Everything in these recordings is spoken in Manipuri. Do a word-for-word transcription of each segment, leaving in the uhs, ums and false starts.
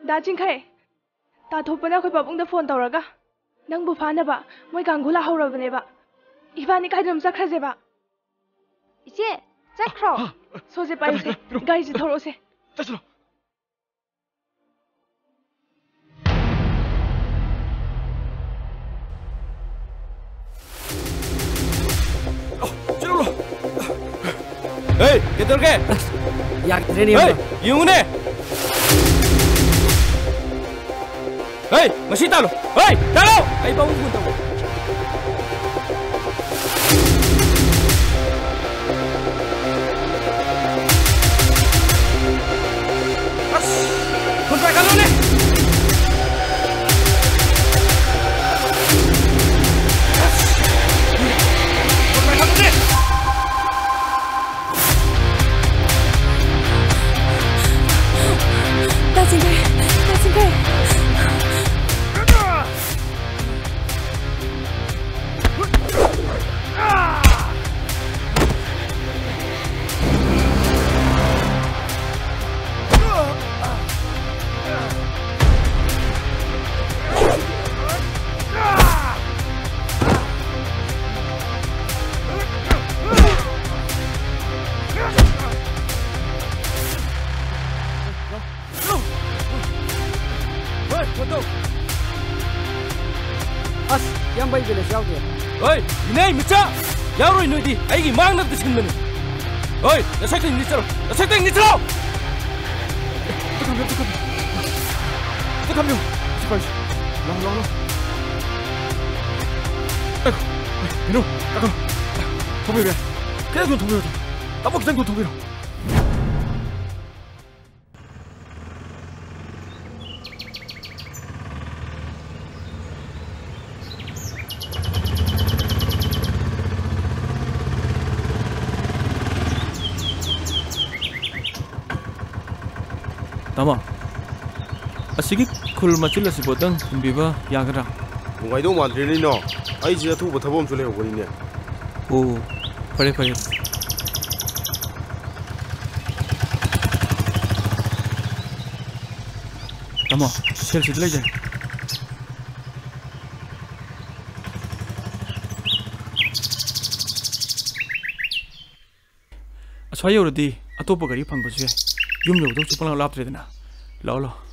ꯗꯥ ꯆꯤꯡꯈꯩ, ꯇꯥ ꯊꯣꯛꯄꯅ ꯑꯩꯈꯣꯏ ꯄꯥꯕꯨꯡꯗ ꯐꯣꯟ ꯇꯧꯔꯒ ꯅꯪꯕꯨ ꯐꯥꯅꯕ ꯃꯣꯏ ꯀꯥꯡꯕꯨ ꯂꯥꯛꯍꯧꯔꯕꯅꯦꯕ꯫ ꯏꯕꯥꯅꯤ ꯀꯥꯏꯗꯅꯣꯝ ꯆꯠꯈ꯭ꯔꯁꯦꯕ꯫ ꯏꯆꯦ, ꯆꯠꯈ꯭ꯔꯣ꯫ ꯁꯣꯁꯦ ꯄꯥꯏꯌꯨꯁꯦ꯫ ꯒꯥꯔꯤꯁꯦ ꯊꯧꯔꯛꯑꯣꯁꯦ꯫ ꯆꯠꯁꯤꯔꯣ꯫ ꯆꯠꯂꯨꯔꯣ꯫ ꯍꯦ, ꯀꯩꯗꯧꯔꯒꯦ? ꯑꯁ, ꯌꯥꯗ꯭ꯔꯦꯅꯦ, ꯍꯦ, ꯏꯌꯥꯝꯕ꯫ ꯌꯦꯡꯉꯨꯅꯦ꯫ ꯍꯦ, ꯃꯁꯤ ꯇꯥꯜꯂꯣ꯫ ꯍꯦ, ꯇꯥꯜꯂꯣ꯫ ꯑꯩ ꯄꯥꯕꯨꯡ ꯐꯣꯟ ꯇꯧꯒꯦ꯫ ꯑꯁ! ꯐꯣꯟ ꯄꯥꯏꯈꯠꯂꯨꯅꯦ! ꯑꯁ! ꯐꯣꯟ ꯄꯥꯏꯈꯠꯂꯨꯅꯦ! ꯗꯥ ꯆꯤꯡꯈꯩ! ꯗꯥ ꯆꯤꯡꯈꯩ! ꯍꯣꯏ, ꯐꯣꯇꯣ꯫ ꯑꯁ, ꯏꯌꯥꯝꯕ, ꯑꯩ ꯕꯦꯂꯦꯟꯁ ꯌꯥꯎꯗꯦ꯫ ꯍꯣꯏ, ꯏꯅꯦ, ꯃꯤꯆꯥ! ꯌꯥꯎꯔꯣꯏ ꯅꯣꯏꯗꯤ, ꯑꯩꯒꯤ ꯃꯥꯡꯅꯕꯗ ꯁꯤꯟꯕꯅꯤ꯫ ꯍꯣꯏ, ꯅꯁꯛꯇ ꯏꯪꯂꯤꯁ ꯆꯠꯂꯣ, ꯅꯁꯛꯇ ꯏꯪꯂꯤꯁ ꯆꯠꯂꯣ! ꯑꯝꯇ ꯈꯥꯝꯕꯤꯌꯨ, ꯑꯝꯇ ꯈꯥꯝꯕꯤꯌꯨ꯫ ꯑꯝꯇ ꯈꯥꯝꯕꯤꯌꯨ꯫ ꯁꯤ ꯄꯥꯏꯁꯤ꯫ ꯂꯥꯎ, ꯂꯥꯎ, ꯂꯥꯎ꯫ ꯉꯥꯏꯈꯣ꯫ ꯀꯩꯅꯣ, ꯀꯩꯅꯣ꯫ ꯊꯧꯕꯤꯔꯣ꯫ ꯈꯤꯇꯪ ꯊꯨꯅ ꯊꯧꯕꯤꯔꯣ꯫ ꯇꯥꯃꯣ, ꯈꯤꯇꯪ ꯊꯨꯅ ꯊꯧꯕꯤꯔꯣ꯫ ꯇꯥꯃꯣ, ꯑꯁꯤꯒꯤ ꯈꯨꯜ ꯃꯆꯤꯜ ꯑꯁꯤꯐꯥꯎꯗꯪ ꯊꯤꯟꯕꯤꯕ ꯌꯥꯒꯗ꯭ꯔꯥ? ꯅꯨꯡꯉꯥꯏꯗꯧ ꯃꯥꯟꯗ꯭ꯔꯦꯅꯦ, ꯏꯅꯥꯎ꯫ ꯑꯩꯁꯦ ꯑꯊꯨꯕ ꯊꯕꯛ ꯑꯃꯁꯨ ꯂꯩꯍꯧꯕꯅꯤꯅꯦ꯫ ꯑꯣ, ꯐꯔꯦ, ꯐꯔꯦ꯫ ꯃꯣ, ꯁꯦꯜ ꯁꯤꯗ ꯂꯩꯖꯔꯦ꯫ ꯑꯁ꯭ꯋꯥꯏ ꯌꯧꯔꯗꯤ ꯑꯇꯣꯞꯄ ꯒꯥꯔꯤ ꯐꯪꯕꯁꯨ ꯌꯥꯏ꯫ ꯌꯨꯝ ꯌꯧꯗꯧꯁꯨ ꯄꯪꯂꯥꯞ ꯂꯥꯞꯇ꯭ꯔꯦꯗꯅ꯫ ꯂꯥꯛꯑꯣ, ꯂꯥꯛꯑꯣ꯫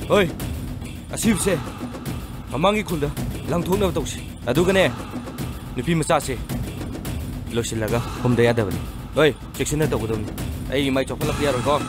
ꯍꯣꯏ, ꯑꯁꯤꯕꯁꯦ ꯃꯃꯥꯡꯒꯤ ꯈꯨꯜꯗ ꯂꯪꯊꯣꯛꯅꯕ ꯇꯧꯁꯤ꯫ ꯑꯗꯨꯒꯅꯦ, ꯅꯨꯄꯤ ꯃꯆꯥꯁꯦ ꯂꯣꯏꯁꯤꯜꯂꯒ ꯍꯨꯝꯗ ꯌꯥꯗꯕꯅꯤ꯫ ꯍꯣꯏ, ꯆꯦꯛꯁꯤꯟꯅ ꯇꯧꯒꯗꯕꯅꯤ꯫ ꯑꯩ ꯃꯥꯏ ꯆꯥꯎꯈꯠꯂꯛꯄ ꯌꯥꯔꯣꯏꯀꯣ꯫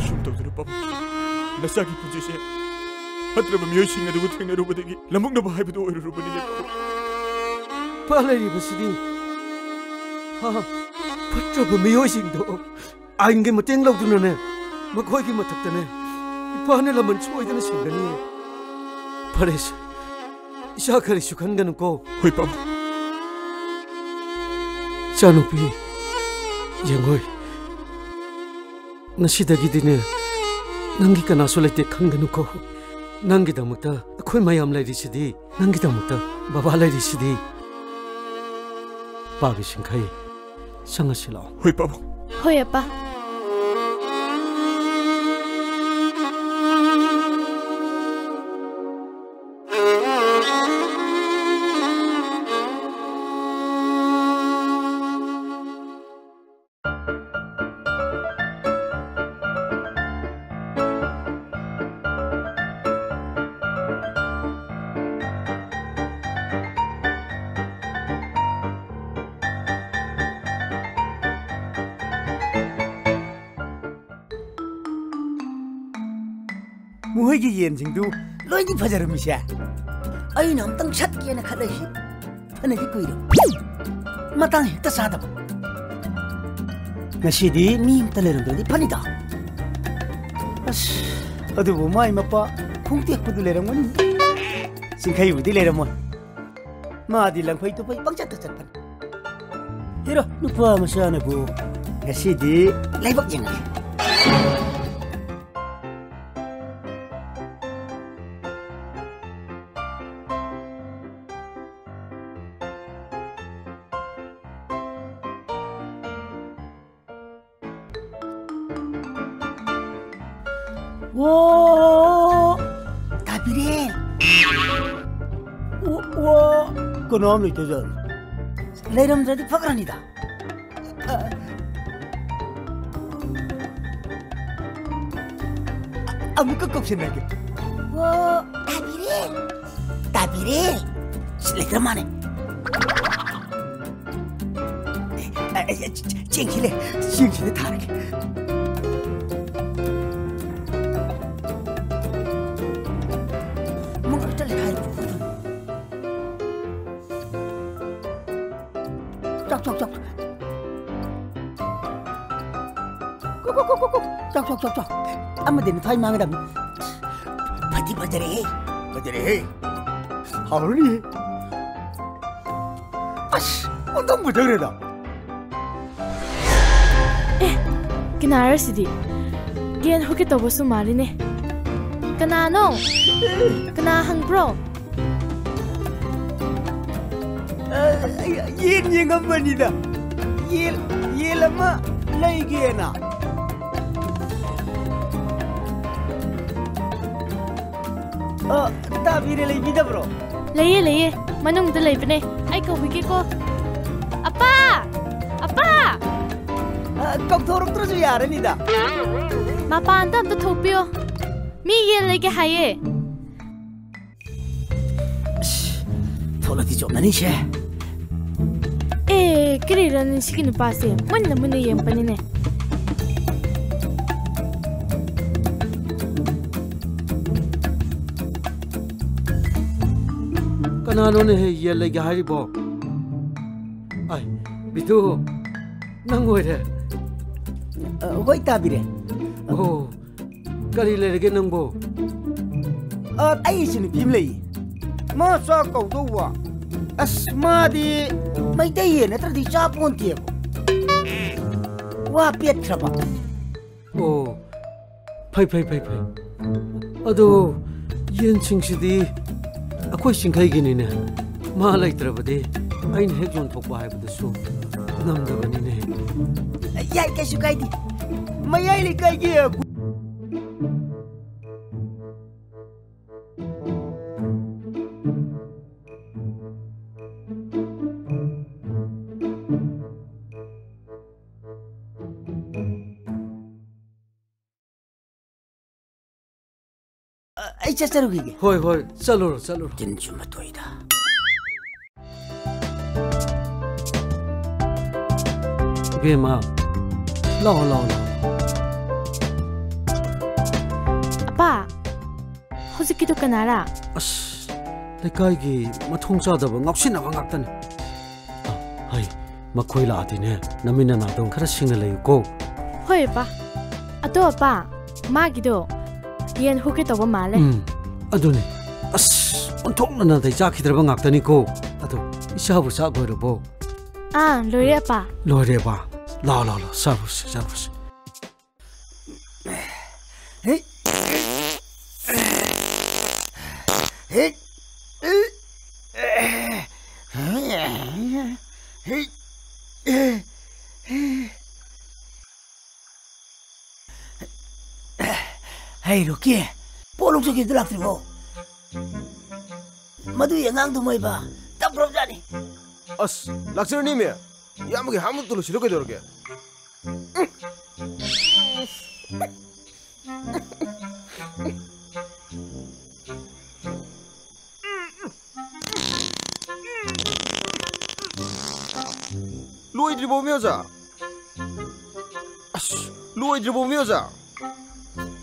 ꯁꯨꯝ ꯇꯧꯗꯅ, ꯄꯥꯕꯨꯡ, ꯅꯆꯥꯒꯤ ꯄꯨꯟꯁꯤꯁꯦ ꯐꯠꯇ꯭ꯔꯕ ꯃꯤꯑꯣꯏꯁꯤꯡ ꯑꯗꯨꯒ ꯊꯦꯡꯅꯔꯨꯕꯗꯒꯤ ꯂꯃꯨꯛꯅꯕ ꯍꯥꯏꯕꯗꯨ ꯑꯣꯏꯔꯨꯔꯕꯅꯤꯅꯦ, ꯄꯥꯕꯨꯡ꯫ ꯏꯄꯥ ꯂꯩꯔꯤꯕꯁꯤꯗꯤ, ꯍꯥ, ꯐꯠꯇ꯭ꯔꯕ ꯃꯤꯑꯣꯏꯁꯤꯡꯗꯣ ꯑꯥꯏꯟꯒꯤ ꯃꯇꯦꯡ ꯂꯧꯗꯨꯅꯅꯦ, ꯃꯈꯣꯏꯒꯤ ꯃꯊꯛꯇꯅꯦ, ꯏꯄꯥꯅ ꯂꯃꯟ ꯁꯣꯏꯗꯅ ꯁꯤꯡꯒꯅꯤꯌꯦ꯫ ꯐꯔꯦꯁꯦ, ꯏꯆꯥ ꯀꯔꯤꯁꯨ ꯈꯟꯒꯅꯨꯀꯣ꯫ ꯍꯣꯏ, ꯄꯥꯕꯨꯡ꯫ ꯏꯆꯥꯅꯨꯄꯤ, ꯌꯦꯡꯉꯣꯏ, ꯉꯁꯤꯗꯒꯤꯗꯤꯅꯦ, ꯅꯪꯒꯤ ꯀꯅꯥꯁꯨ ꯂꯩꯇꯦ ꯈꯟꯒꯅꯨꯀꯣ꯫ ꯅꯪꯒꯤꯗꯃꯛꯇ ꯑꯩꯈꯣꯏ ꯃꯌꯥꯝ ꯂꯩꯔꯤꯁꯤꯗꯤ, ꯅꯪꯒꯤꯗꯃꯛꯇ ꯕꯕꯥ ꯂꯩꯔꯤꯁꯤꯗꯤ꯫ ꯄꯥꯒꯤ ꯁꯤꯡꯈꯩ, ꯆꯪꯉꯁꯤ ꯂꯥꯛꯑꯣ꯫ ꯍꯣꯏ, ꯄꯥꯕꯨꯡ꯫ ꯍꯣꯏ, ꯑꯄꯥ꯫ ꯃꯈꯣꯏꯒꯤ ꯌꯦꯟꯁꯤꯡꯗꯨ ꯂꯣꯏꯅ ꯐꯖꯔꯝꯃꯤꯁꯦ꯫ ꯑꯩꯅ ꯑꯝꯇꯪ ꯁꯠꯀꯦꯅ ꯈꯜꯂꯛꯏꯁꯤ ꯐꯅꯗꯤ ꯀꯨꯏꯔꯦ꯫ ꯃꯇꯥꯡ ꯍꯦꯛꯇ ꯆꯥꯗꯕ꯫ ꯉꯁꯤꯗꯤ ꯃꯤ ꯑꯝꯇ ꯂꯩꯔꯝꯗ꯭ꯔꯗꯤ ꯐꯅꯤꯗ꯫ ꯑꯁ, ꯑꯗꯨꯕꯨ ꯃꯥꯏ ꯃꯄꯥ ꯈꯣꯡꯇꯦꯛꯄꯗꯨ ꯂꯩꯔꯝꯒꯅꯤ꯫ ꯆꯤꯡꯈꯩꯕꯨꯗꯤ ꯂꯩꯔꯝꯃꯣꯏ꯫ ꯃꯥꯗꯤ ꯂꯪꯐꯩ ꯇꯨꯐꯩ ꯄꯪꯆꯠꯇ ꯆꯠꯄꯅꯤ꯫ ꯍꯦꯔꯣ, ꯅꯨꯄꯥ ꯃꯆꯥꯅꯕꯨ ꯉꯁꯤꯗꯤ ꯂꯥꯏꯕꯛ ꯌꯦꯡꯉꯒꯦ꯫ ꯋꯥ! ꯇꯥꯕꯤꯔꯦ꯫ ꯋꯥ! ꯋꯥ! ꯀꯅꯥꯝ ꯂꯩꯇꯖꯥꯠꯂꯣ? ꯂꯩꯔꯝꯗ꯭ꯔꯗꯤ ꯐꯈ꯭ꯔꯅꯤꯗ꯫ ꯑ-, ꯑꯃꯨꯛꯀ ꯀꯧꯁꯤꯟꯅꯒꯦ꯫ ꯋꯥ! ꯇꯥꯕꯤꯔꯦ꯫ ꯇꯥꯕꯤꯔꯦ꯫ ꯁꯤ ꯂꯩꯇ꯭ꯔ ꯃꯥꯅꯦ꯫ ꯑꯦ, ꯑꯦ, ꯑꯦ, ꯆꯦꯡꯁꯤꯂꯦ, ꯆꯦꯡꯁꯤꯗ ꯊꯥꯔꯒꯦ꯫ ꯃꯉꯥ ꯆꯠꯂꯦ ꯍꯥꯏꯔꯤꯕ꯫ ꯆꯥꯎ, ꯆꯥꯎ, ꯆꯥꯎ꯫ ꯀꯣ, ꯀꯣ, ꯀꯣ, ꯀꯣ, ꯀꯣ꯫ ꯆꯥꯎ, ꯆꯥꯎ, ꯆꯥꯎ, ꯆꯥꯎ꯫ ꯑꯃꯗꯤ ꯃꯊ꯭ꯋꯥꯏ ꯃꯥꯡꯒꯗꯕꯅꯤ꯫ ꯐꯗꯤ ꯐꯖꯔꯦꯍꯦ꯫ ꯐꯖꯔꯦꯍꯦ꯫ ꯍꯥꯎꯔꯅꯤꯍꯦ꯫ ꯑꯁ, ꯑꯣꯟꯊꯣꯛ ꯐꯖꯈ꯭ꯔꯦꯗ꯫ ꯑꯦ, ꯀꯅꯥꯔ ꯁꯤꯗꯤ? ꯌꯦꯟ ꯍꯨꯠꯀꯦ ꯇꯧꯕꯁꯨ ꯃꯥꯜꯂꯤꯅꯦ꯫ ꯀꯅꯥꯅꯣ? ꯀꯅꯥ ꯍꯪꯕ꯭ꯔꯣ? ꯑ, ꯌꯦꯟ ꯌꯦꯡꯉꯝꯕꯅꯤꯗ꯫ ꯌꯦꯟ, ꯌꯦꯟ ꯑꯃ ꯂꯩꯒꯦꯅ꯫ ꯑ, ꯇꯥꯕꯤꯔꯦ, ꯂꯩꯕꯤꯗꯕ꯭ꯔꯣ? ꯂꯩꯌꯦ, ꯂꯩꯌꯦ꯫ ꯃꯅꯨꯡꯗ ꯂꯩꯕꯅꯦ꯫ ꯑꯩ ꯀꯧꯕꯤꯒꯦꯀꯣ꯫ ꯑꯄꯥ! ꯑꯄꯥ! ꯑ, ꯀꯧꯊꯣꯔꯛꯇ꯭ꯔꯁꯨ ꯌꯥꯔꯅꯤꯗ꯫ ꯃꯄꯥꯟꯗ ꯑꯝꯇ ꯊꯣꯛꯄꯤꯌꯣ꯫ ꯃꯤ ꯌꯦꯟ ꯂꯩꯒꯦ ꯍꯥꯏꯌꯦ꯫ ꯑꯁ, ꯊꯣꯛꯂꯛꯇꯤ ꯆꯣꯞꯅꯅꯤꯁꯦ꯫ ꯑꯦ, ꯀꯔꯤꯔꯅꯤ ꯁꯤꯒꯤ ꯅꯨꯄꯥꯁꯦ? ꯃꯨꯟꯅ ꯃꯨꯟꯅ ꯌꯦꯡꯕꯅꯤꯅꯦ꯫ ꯀꯅꯥꯅꯣꯅꯦꯍꯦ ꯌꯦꯟ ꯂꯩꯒꯦ ꯍꯥꯏꯔꯤꯕꯣ? ꯑꯥꯏ, ꯕꯤꯇꯨ, ꯅꯪ ꯑꯣꯏꯔꯦ꯫ ꯑ, ꯍꯣꯏ, ꯇꯥꯕꯤꯔꯦ꯫ ꯑꯣ, ꯀꯔꯤ ꯂꯩꯔꯒꯦ ꯅꯪꯕꯣ? ꯑ, ꯑꯩꯁꯨ ꯅꯨꯄꯤ ꯑꯃ ꯂꯩꯌꯦ꯫ ꯃꯥ ꯆꯥꯛ ꯀꯧꯗꯧꯕ꯫ ꯑꯁ, ꯃꯥꯗꯤ ꯃꯩꯇꯩ ꯌꯦꯟ ꯅꯠꯇ꯭ꯔꯗꯤ ꯆꯥ ꯄꯣꯟꯇꯦꯕ꯫ ꯋꯥ ꯄꯦꯠꯈ꯭ꯔꯕ꯫ ꯑꯣ, ꯐꯩ, ꯐꯩ, ꯐꯩ, ꯐꯩ꯫ ꯑꯗꯣ ꯌꯦꯟꯁꯤꯡꯁꯤꯗꯤ ꯑꯩꯈꯣꯏ ꯆꯤꯡꯈꯩꯒꯤꯅꯤꯅꯦ꯫ ꯃꯥ ꯂꯩꯇ꯭ꯔꯕꯗꯤ ꯑꯩꯅ ꯍꯦꯛ ꯌꯣꯟꯊꯣꯛꯄ ꯍꯥꯏꯕꯗꯨꯁꯨ ꯉꯝꯗꯕꯅꯤꯅꯦ꯫ ꯌꯥꯏ, ꯀꯩꯁꯨ ꯀꯥꯏꯗꯦ꯫ ꯃꯌꯥꯏ ꯂꯩꯀꯥꯏꯒꯤ ꯑ, ꯑꯩ ꯆꯠꯆꯔꯨꯈꯤꯒꯦ꯫ ꯍꯣꯏ, ꯍꯣꯏ, ꯆꯠꯂꯨꯔꯣ, ꯆꯠꯂꯨꯔꯣ꯫ ꯇꯤꯟ ꯆꯨꯝꯕ ꯇꯣꯏꯗ꯫ ꯏꯕꯦꯝꯃ, ꯂꯥꯛꯑꯣ, ꯂꯥꯛꯑꯣ, ꯂꯥꯛꯑꯣ꯫ ꯑꯄꯥ, ꯍꯧꯖꯤꯛꯀꯤꯗꯣ ꯀꯅꯥꯔꯥ? ꯑꯁ, ꯂꯩꯀꯥꯏꯒꯤ ꯃꯊꯣꯡ ꯆꯥꯗꯕ ꯉꯥꯎꯁꯤꯟꯅꯕ ꯉꯥꯛꯇꯅꯤ꯫ ꯑ, ꯍꯩ, ꯃꯈꯣꯏ ꯂꯥꯛꯑꯗꯤꯅꯦ, ꯅꯃꯤꯟ ꯅꯅꯥꯗꯣ ꯈꯔ ꯁꯤꯡꯅ ꯂꯩꯌꯨꯀꯣ꯫ ꯍꯣꯏ, ꯑꯄꯥ꯫ ꯑꯗꯣ, ꯑꯄꯥ, ꯃꯥꯒꯤꯗꯣ ꯌꯦꯟ ꯍꯨꯒꯦ ꯇꯧꯕ ꯃꯥꯜꯂꯦ꯫ ꯎꯝ, ꯑꯗꯨꯅꯤ꯫ ꯑꯁ, ꯑꯣꯟꯊꯣꯛꯅ ꯅꯥꯇꯩ ꯆꯥꯈꯤꯗ꯭ꯔꯕ ꯉꯥꯛꯇꯅꯤꯀꯣ꯫ ꯑꯗꯣ, ꯏꯆꯥꯕꯨ ꯆꯥꯛ ꯂꯣꯏꯔꯕꯣ? ꯑꯥ, ꯂꯣꯏꯔꯦ, ꯑꯄꯥ꯫ ꯂꯣꯏꯔꯦꯕ? ꯂꯥꯛꯑꯣ, ꯂꯥꯛꯑꯣ, ꯂꯥꯛꯑꯣ, ꯆꯥꯔꯨꯁꯤ, ꯆꯥꯔꯨꯁꯤ꯫ ꯍꯩ, ꯔꯣꯀꯤ, ꯄꯣꯠ ꯂꯧꯊꯣꯛꯈꯤꯕꯗꯨ ꯂꯥꯛꯇ꯭ꯔꯤꯕꯣ? ꯃꯗꯨꯒꯤ ꯑꯉꯥꯡꯗꯨ ꯃꯣꯏꯕ ꯇꯞꯈ꯭ꯔꯕꯖꯥꯠꯅꯤ꯫ ꯑꯁ, ꯂꯥꯛꯆꯔꯅꯤꯃꯤ꯫ ꯏꯌꯥꯝꯕꯒꯤ ꯍꯥꯞꯅꯕꯗꯨ ꯂꯣꯏꯁꯤꯜꯂꯨ ꯀꯩꯗꯧꯔꯒꯦ? ꯂꯣꯏꯗ꯭ꯔꯤꯕꯣ, ꯃꯤ ꯑꯣꯖꯥ? ꯑꯁ, ꯂꯣꯏꯗ꯭ꯔꯤꯕꯣ, ꯃꯤ ꯑꯣꯖꯥ?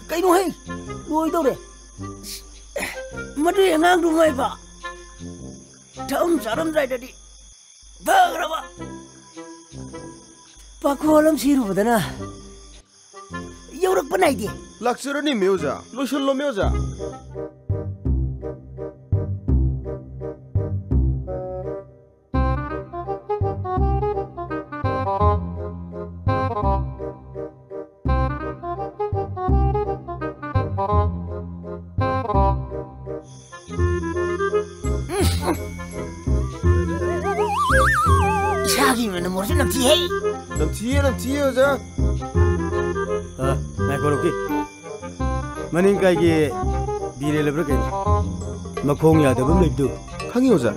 ꯀꯩꯅꯣꯍꯦ? ꯂꯣꯏꯗꯧꯔꯦ꯫ ꯃꯗꯨꯒꯤ ꯑꯉꯥꯡꯗꯨ ꯃꯥꯏꯕ ꯊꯛꯑꯝ ꯆꯥꯔꯝꯗꯥꯏꯗꯗꯤ ꯐꯈ꯭ꯔꯕ꯫ ꯄꯥꯈꯣꯜ ꯑꯃ ꯁꯤꯔꯨꯕꯗꯅ ꯊꯣꯔꯛꯄ ꯅꯥꯏꯗꯦ꯫ ꯂꯥꯛꯆꯔꯅꯤ ꯃꯦ ꯑꯣꯖꯥ꯫ ꯂꯣꯏꯁꯜꯂꯣ ꯃꯦ ꯑꯣꯖꯥ꯫ ꯏꯁꯥꯒꯤ ꯃꯅꯝ ꯑꯣꯏꯔꯁꯨ ꯅꯝꯊꯤꯍꯦ꯫ ꯅꯝꯊꯤꯌꯦ, ꯅꯝꯊꯤꯌꯦ, ꯑꯣꯖꯥ꯫ ꯑ, ꯉꯥꯏꯈꯣ, ꯔꯣꯀꯤ꯫ ꯃꯅꯤꯡ ꯀꯥꯏꯒꯤ ꯕꯤꯔꯦꯜ ꯍꯥꯏꯕ꯭ꯔꯥ ꯀꯩꯅꯣ? ꯃꯈꯣꯡ ꯌꯥꯗꯕ ꯑꯃ ꯂꯩꯕꯗꯨ꯫ ꯈꯪꯉꯤ, ꯑꯣꯖꯥ꯫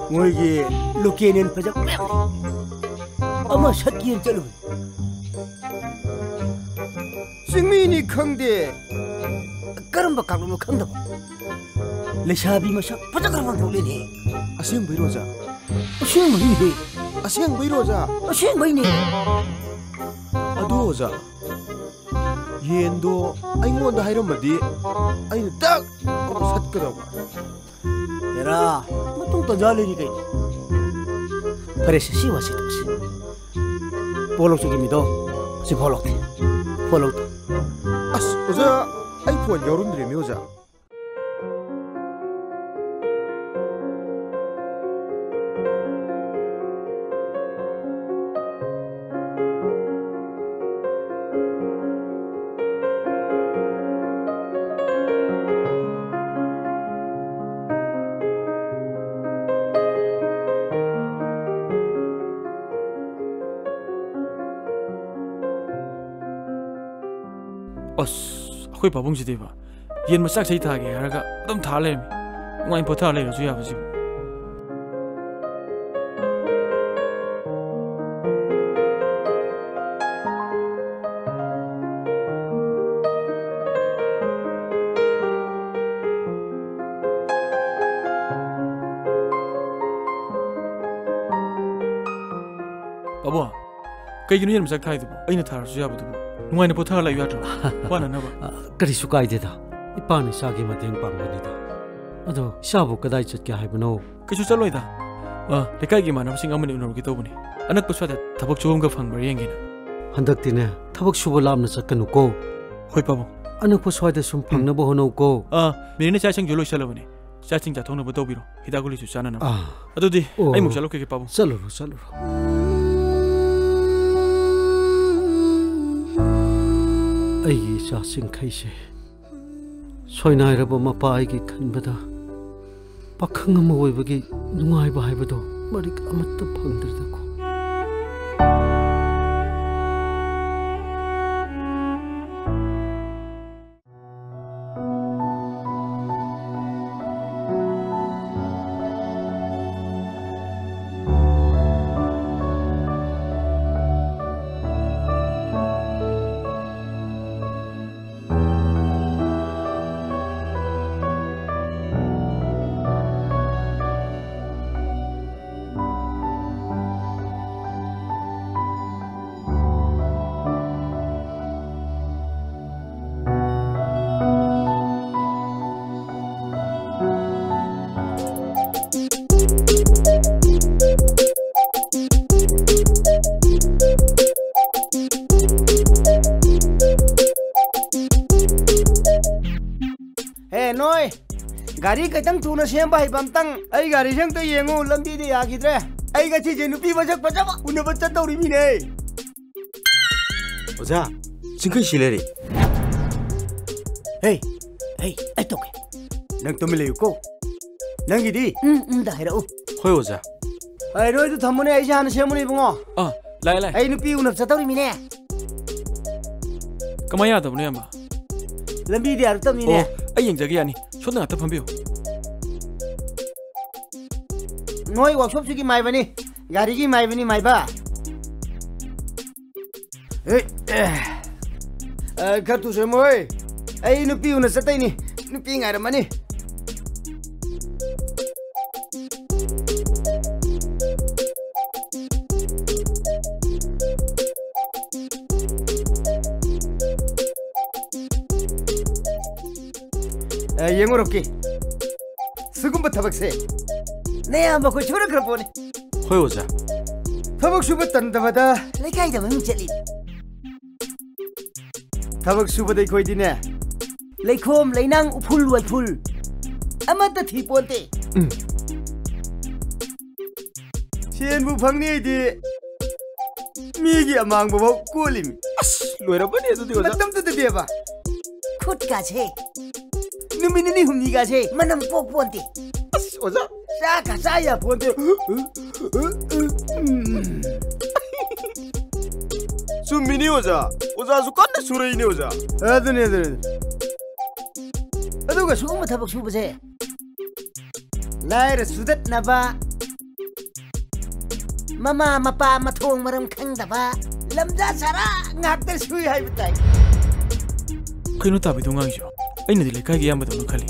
ꯃꯣꯏꯒꯤ ꯂꯣꯀꯦꯜ ꯌꯦꯟ ꯐꯖꯕ ꯃꯌꯥꯝ ꯂꯩ꯫ ꯑꯃ ꯁꯠꯀꯦꯅ ꯆꯠꯂꯨꯕꯅꯤ꯫ ꯆꯤꯡꯃꯤꯅꯤ ꯈꯪꯗꯦ꯫ ꯀꯔꯝꯕ ꯀꯥꯡꯂꯨꯞꯅꯣ ꯈꯪꯗꯕ꯫ ꯂꯩꯁꯥꯕꯤ ꯃꯁꯛ ꯐꯖꯈ꯭ꯔꯕ ꯑꯃ ꯊꯣꯛꯂꯦꯅꯦ꯫ ꯑꯁꯦꯡꯕꯩꯔꯣ, ꯑꯣꯖꯥ? ꯑꯁꯦꯡꯕꯩꯅꯦ꯫ ꯑꯁꯦꯡꯕꯩꯔꯣ, ꯑꯣꯖꯥ? ꯑꯁꯦꯡꯕꯩꯅꯦ꯫ ꯑꯗꯨ, ꯑꯣꯖꯥ, ꯌꯦꯟꯗꯣ ꯑꯩꯉꯣꯟꯗ ꯍꯥꯏꯔꯝꯃꯗꯤ ꯑꯩꯅ ꯇꯛ ꯂꯥꯎꯅ ꯁꯠꯀꯗꯧꯕ꯫ ꯍꯦꯔꯥ, ꯃꯇꯨꯡ ꯇꯟꯖꯥ ꯂꯩꯔꯤ ꯀꯩꯅꯣ? ꯐꯔꯦꯁꯦ, ꯁꯤ ꯋꯥꯁꯤ ꯇꯣꯛꯁꯤ꯫ ꯄꯣꯂꯣꯛꯁꯨ ꯀꯤꯃꯤꯗꯣ, ꯁꯤ ꯄꯣꯂꯣꯛꯇꯤ꯫ ꯄꯣꯂꯣꯛꯇꯣ꯫ ꯑꯁ, ꯑꯣꯖꯥ, ꯑꯩ ꯐꯣꯟ ꯌꯥꯎꯔꯝꯗ꯭ꯔꯦꯃꯤ, ꯑꯣꯖꯥ꯫ ꯑꯁ, ꯑꯩꯈꯣꯏ ꯄꯥꯕꯨꯡꯁꯤꯗꯤꯕ, ꯌꯦꯟ ꯃꯆꯥꯛ ꯆꯩ ꯊꯥꯒꯦ ꯍꯥꯏꯔꯒ ꯑꯗꯨꯝ ꯊꯥ ꯂꯩꯔꯝꯃꯤ꯫ ꯅꯨꯡꯉꯥꯏꯅ ꯄꯣꯊꯥ ꯂꯩꯔꯁꯨ ꯌꯥꯕꯁꯤꯕꯨ꯫ ꯄꯥꯕꯨꯡ, ꯀꯩꯒꯤꯅꯣ ꯌꯦꯟ ꯃꯆꯥꯛ ꯊꯥꯏꯗꯨꯕꯨ? ꯑꯩꯅ ꯊꯥꯔꯁꯨ ꯌꯥꯕꯗꯨꯕꯨ꯫ ꯅꯨꯡꯉꯥꯏꯅ ꯄꯣꯊꯥꯔ ꯂꯩꯌꯨ ꯌꯥꯗ꯭ꯔꯣ? ꯋꯥꯅꯅꯕ꯫ ꯑ, ꯀꯔꯤꯁꯨ ꯀꯥꯏꯗꯦꯗ꯫ ꯏꯄꯥꯅ ꯏꯆꯥꯒꯤ ꯃꯇꯦꯡ ꯄꯥꯡꯕꯅꯤꯗ꯫ ꯑꯗꯣ ꯏꯆꯥꯕꯨ ꯀꯗꯥꯏ ꯆꯠꯀꯦ ꯍꯥꯏꯕꯅꯣ? ꯀꯩꯁꯨ ꯆꯠꯂꯣꯏꯗ꯫ ꯑ, ꯂꯩꯀꯥꯏꯒꯤ ꯏꯃꯥꯟꯅꯕꯁꯤꯡ ꯑꯃꯅꯤ ꯎꯅꯔꯨꯒꯦ ꯇꯧꯕꯅꯤ꯫ ꯑꯅꯛꯄ ꯁ꯭ꯋꯥꯏꯗ ꯊꯕꯛ ꯁꯨꯐꯝꯒ ꯐꯪꯕ꯭ꯔꯥ ꯌꯦꯡꯒꯦꯅ꯫ ꯍꯟꯗꯛꯇꯤꯅꯦ, ꯊꯕꯛ ꯁꯨꯕ ꯂꯥꯞꯅ ꯆꯠꯀꯅꯨꯀꯣ꯫ ꯍꯣꯏ, ꯄꯥꯕꯨꯡ꯫ ꯑꯅꯛꯄ ꯁ꯭ꯋꯥꯏꯗ ꯁꯨꯝ ꯐꯪꯅꯕ ꯍꯣꯠꯅꯧꯀꯣ꯫ ꯑꯥ, ꯃꯤꯅꯤꯅ ꯆꯥꯛ ꯏꯁꯤꯡꯁꯨ ꯂꯣꯏꯁꯜꯂꯕꯅꯦ꯫ ꯆꯥꯛ ꯏꯁꯤꯡ ꯆꯥꯊꯣꯛꯅꯕ ꯇꯧꯕꯤꯔꯣ, ꯍꯤꯗꯥꯛ ꯒꯨꯂꯤꯁꯨ ꯆꯥꯅꯅꯕ꯫ ꯑꯥ꯫ ꯑꯗꯨꯗꯤ ꯑꯣ꯫ ꯑꯩ ꯑꯃꯨꯛ ꯆꯠꯂꯨꯈꯤꯒꯦ, ꯄꯥꯕꯨꯡ꯫ ꯆꯠꯂꯨꯔꯣ, ꯆꯠꯂꯨꯔꯣ꯫ ꯑꯩꯒꯤ ꯏꯆꯥ ꯆꯤꯡꯈꯩꯁꯦ ꯁꯣꯏꯅꯥꯏꯔꯕ ꯃꯄꯥ ꯑꯩꯒꯤ ꯈꯟꯕꯗ ꯄꯥꯈꯪ ꯑꯃ ꯑꯣꯏꯕꯒꯤ ꯅꯨꯡꯉꯥꯏꯕ ꯍꯥꯏꯕꯗꯣ ꯃꯔꯤꯛ ꯑꯃꯠꯇ ꯐꯪꯗ꯭ꯔꯤꯗꯀꯣ꯫ ꯍꯦ, ꯅꯣꯏ! ꯒꯥꯔꯤ ꯈꯤꯇꯪ ꯊꯨꯅ ꯁꯦꯝꯕ ꯍꯩꯕ ꯑꯝꯇꯪ ꯑꯩ ꯒꯥꯔꯤꯁꯦ ꯑꯝꯇ ꯌꯦꯡꯉꯨ, ꯂꯝꯕꯤꯗ ꯌꯥꯈꯤꯗ꯭ꯔꯦ꯫ ꯑꯩ ꯉꯁꯤꯁꯦ ꯅꯨꯄꯤ ꯃꯁꯛ ꯐꯖꯕ ꯎꯅꯕ ꯆꯠꯇꯧꯔꯤꯃꯤꯅꯦ꯫ ꯑꯣꯖꯥ, ꯆꯤꯡꯈꯩ ꯁꯤ ꯂꯩꯔꯦ꯫ ꯍꯦ, ꯍꯦ, ꯑꯩ ꯇꯧꯒꯦ꯫ ꯅꯪ ꯇꯨꯃꯤꯟ ꯂꯩꯌꯨꯀꯣ꯫ ꯅꯪꯒꯤꯗꯤ? ꯎꯝ, ꯎꯝꯗ ꯍꯥꯏꯔꯛꯎ꯫ ꯍꯣꯏ, ꯑꯣꯖꯥ꯫ ꯑꯩ ꯅꯣꯏꯗꯨ ꯊꯝꯃꯨꯅꯦ, ꯑꯩꯁꯦ ꯍꯥꯟꯅ ꯁꯦꯝꯃꯨꯅꯦ, ꯏꯕꯨꯡꯉꯣ꯫ ꯑꯥ, ꯂꯥꯛꯑꯦ, ꯂꯥꯛꯑꯦ꯫ ꯑꯩ ꯅꯨꯄꯤ ꯎꯅꯕ ꯆꯠꯇꯧꯔꯤꯃꯤꯅꯦ꯫ ꯀꯃꯥꯏ ꯌꯥꯗꯕꯅꯣ, ꯏꯌꯥꯝꯕ? ꯂꯝꯕꯤꯗ ꯌꯥꯔꯛꯇꯕꯅꯤꯅꯦ꯫ ꯑꯣ, ꯑꯩ ꯌꯦꯡꯖꯒꯦ, ꯌꯥꯅꯤ꯫ ꯁꯣꯝꯗ ꯉꯥꯛꯇ ꯐꯝꯕꯤꯌꯨ꯫ ꯅꯣꯏ ꯋꯥꯛꯁꯣꯞꯁꯤꯒꯤ ꯃꯥꯏꯕꯅꯤ, ꯒꯥꯔꯤꯒꯤ ꯃꯥꯏꯕꯅꯤ, ꯃꯥꯏꯕ꯫ ꯑꯦ, ꯑꯦ꯫ ꯑ, ꯈꯔ ꯊꯨꯁꯦꯝꯃꯣꯏ꯫ ꯑꯩ ꯅꯨꯄꯤ ꯎꯅ ꯆꯠꯇꯣꯏꯅꯤ꯫ ꯅꯨꯄꯤ ꯉꯥꯏꯔꯝꯃꯅꯤ꯫ ꯑ, ꯌꯦꯡꯉꯨꯔꯣ, ꯀꯤ꯫ ꯁꯤꯒꯨꯝꯕ ꯊꯕꯛꯁꯦ ꯅꯌꯥꯝꯕ ꯑꯩꯈꯣꯏ ꯁꯨꯔꯛꯈ꯭ꯔ ꯄꯣꯠꯅꯤ꯫ ꯍꯣꯏ, ꯑꯣꯖꯥ꯫ ꯊꯕꯛ ꯁꯨꯕ ꯇꯟꯗꯕꯗ ꯂꯩꯀꯥꯏꯗ ꯃꯃꯤꯡ ꯆꯠꯂꯤ꯫ ꯊꯕꯛ ꯁꯨꯕꯗ ꯑꯩꯈꯣꯏꯗꯤꯅꯦ, ꯂꯩꯈꯣꯝ, ꯂꯩꯅꯥꯡ, ꯎꯐꯨꯜ, ꯋꯥꯏꯐꯨꯜ ꯑꯃꯠꯇ ꯊꯤ ꯄꯣꯟꯇꯦ꯫ ꯎꯝ꯫ ꯁꯦꯟꯕꯨ ꯐꯪꯅꯤ ꯑꯩꯗꯤ ꯃꯤꯒꯤ ꯑꯃꯥꯡꯕ ꯐꯥꯎ ꯀꯣꯜꯂꯤꯃꯤ꯫ ꯑꯁ, ꯂꯣꯏꯔꯝꯃꯅꯤ ꯑꯗꯨꯗꯤ, ꯑꯣꯖꯥ꯫ ꯃꯇꯝꯗꯨꯗꯗꯤꯕ, ꯈꯨꯠꯀꯥꯁꯦ ꯅꯨꯃꯤꯠ ꯅꯤꯅꯤ ꯍꯨꯝꯅꯤꯒꯥꯁꯦ ꯃꯅꯝ ꯄꯣꯛ ꯄꯣꯟꯇꯦ꯫ ꯑꯁ, ꯑꯣꯖꯥ꯫ ꯆꯥꯛꯀ ꯆꯥ ꯌꯥ ꯄꯣꯟꯇꯦ꯫ ꯆꯨꯝꯃꯤꯅꯤ, ꯑꯣꯖꯥ꯫ ꯑꯣꯖꯥꯁꯨ ꯀꯟꯅ ꯁꯨꯔꯛꯏꯅꯦ, ꯑꯣꯖꯥ꯫ ꯑꯗꯨꯅꯦ, ꯑꯗꯨꯅꯦ꯫ ꯑꯗꯨꯒ ꯁꯤꯒꯨꯝꯕ ꯊꯕꯛ ꯁꯨꯕꯁꯦ, ꯂꯥꯏꯔ ꯆꯨꯗꯠꯅꯕ, ꯃꯃꯥ ꯃꯄꯥ ꯃꯊꯣꯡ ꯃꯔꯝ ꯈꯪꯗꯕ, ꯂꯝꯖꯥ ꯁꯥꯔꯥ ꯉꯥꯛꯇ ꯁꯨꯏ ꯍꯥꯏꯕ ꯇꯥꯏ꯫ ꯀꯩꯅꯣ ꯇꯥꯕꯤꯗꯣ ꯉꯥꯡꯉꯤꯁꯤꯕꯣ? ꯑꯩꯅꯗꯤ ꯂꯩꯀꯥꯏꯒꯤ ꯏꯌꯥꯝꯕꯗꯧꯅ ꯈꯜꯂꯤ꯫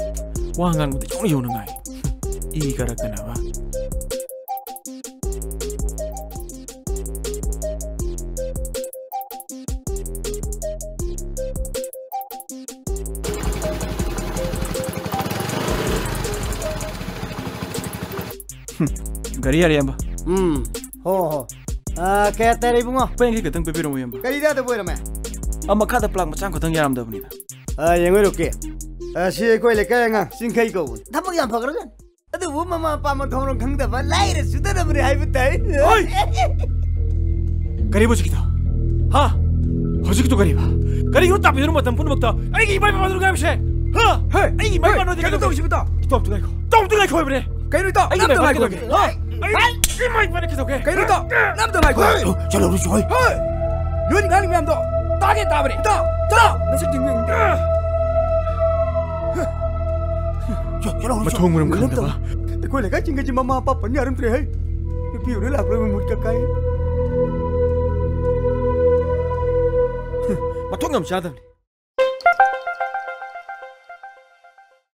ꯋꯥ ꯉꯥꯡꯕꯗ ꯌꯧꯅ ꯌꯧꯅ ꯉꯥꯡꯉꯤ꯫ ꯏ ꯀꯥꯔꯛꯇꯅꯕ꯫ ꯍꯨꯝ, ꯒꯥꯔꯤ ꯌꯥꯔꯦ, ꯏꯌꯥꯝꯕ꯫ ꯎꯝ, ꯍꯣ, ꯍꯣ꯫ ꯑꯥ, ꯀꯌꯥ ꯇꯥꯔꯦ, ꯏꯕꯨꯡꯉꯣ? ꯂꯨꯄꯥ ꯌꯥꯡꯈꯩ ꯈꯛꯇꯪ ꯄꯤꯕꯤꯔꯝꯃꯣ, ꯏꯌꯥꯝꯕ꯫ ꯀꯔꯤ ꯌꯥꯗꯕ ꯑꯣꯏꯔꯝꯃꯦ? ꯑꯥ, ꯃꯈꯥꯗ ꯄ꯭ꯂꯥꯛ ꯃꯆꯥ ꯑꯃ ꯈꯛꯇꯪ ꯌꯥꯔꯝꯗꯕꯅꯤꯗ꯫ ꯑꯥ, ꯌꯦꯡꯉꯣꯏꯔꯣꯀꯦ꯫ ꯑꯥ, ꯁꯤ ꯑꯩꯈꯣꯏ ꯂꯩꯀꯥꯏ ꯑꯉꯥꯡ ꯆꯤꯡꯈꯩ ꯀꯧꯕꯅꯤ꯫ ꯊꯕꯛ ꯌꯥꯝ ꯐꯈ꯭ꯔꯖꯥꯠꯅꯤ꯫ ꯑꯗꯨꯕꯨ ꯃꯃꯥ ꯃꯄꯥ ꯃꯊꯣꯡ ꯃꯔꯝ ꯈꯪꯗꯕ ꯂꯥꯏꯔ ꯆꯨꯗꯅꯕꯅꯤ ꯍꯥꯏꯕ ꯇꯥꯏ꯫ ꯍꯣꯏ! ꯀꯔꯤꯕ ꯍꯧꯖꯤꯛꯀꯤꯗꯣ? ꯍꯥ? ꯍꯧꯖꯤꯛꯀꯤꯗꯣ ꯀꯔꯤꯕ? ꯀꯔꯤꯒꯤꯅꯣ ꯇꯥꯛꯄꯤꯗꯨꯅ ꯃꯇꯝ ꯄꯨꯝꯅꯃꯛꯇ ꯑꯩꯒꯤ ꯏꯃꯥ ꯏꯄꯥ ꯃꯗꯨ ꯉꯥꯏꯕꯁꯦ? ꯍꯥ? ꯍꯦ! ꯑꯩꯒꯤ ꯏꯃꯥ ꯍꯦ! ꯏꯄꯥ ꯅꯣꯏꯗ ꯀꯩꯅꯣ ꯀꯩꯗꯧꯒꯦ? ꯇꯧꯔꯤꯁꯤꯕꯣ ꯏꯇꯥꯎ? ꯏꯇꯥꯎ ꯑꯝꯇ ꯉꯥꯏꯈꯣ꯫ ꯀꯩꯅꯣ ꯏꯇꯥꯎ? ꯑꯩꯒꯤ ꯏꯃꯥ ꯏꯄꯥ ꯀꯩꯗꯧꯒꯦ? ꯍꯥ? ꯑꯩꯒꯤ ꯏꯃꯥ ꯏꯄꯥꯅ ꯀꯩꯗꯧꯒꯦ? ꯀꯩꯅꯣ ꯏꯇꯥꯎ? ꯅꯪ ꯑꯝꯇ ꯉꯥꯏꯈꯣ꯫ ꯍꯦ! ꯆꯠꯂꯧꯔꯁꯤ ꯍꯣꯏ꯫ ꯍꯦ! ꯅꯣꯏꯅ ꯉꯥꯡꯉꯤ ꯃꯌꯥꯝꯗꯣ ꯇꯥꯒꯦ ꯇꯥꯕꯅꯦ꯫ ꯏꯇꯥꯎ! ꯏꯇꯥꯎ! ꯅꯁꯛ ꯊꯤꯡꯕ ꯌꯦꯡꯅꯤꯡꯗꯦ꯫ ꯃꯊꯣꯡ ꯃꯔꯝ ꯈꯪꯗꯕ꯫ ꯑꯩꯈꯣꯏ ꯂꯩꯀꯥꯏ ꯆꯤꯡꯒꯩꯁꯤ ꯃꯃꯥ ꯃꯄꯥ ꯄꯟ ꯌꯥꯔꯝꯗ꯭ꯔꯦ ꯍꯦ꯫ ꯅꯨꯄꯤ ꯑꯣꯏꯔ ꯂꯥꯛꯄ꯭ꯔꯥ ꯃꯃꯨꯠꯀ ꯀꯥꯏ꯫ ꯃꯊꯣꯡ ꯌꯥꯝ ꯆꯥꯗꯕꯅꯤ꯫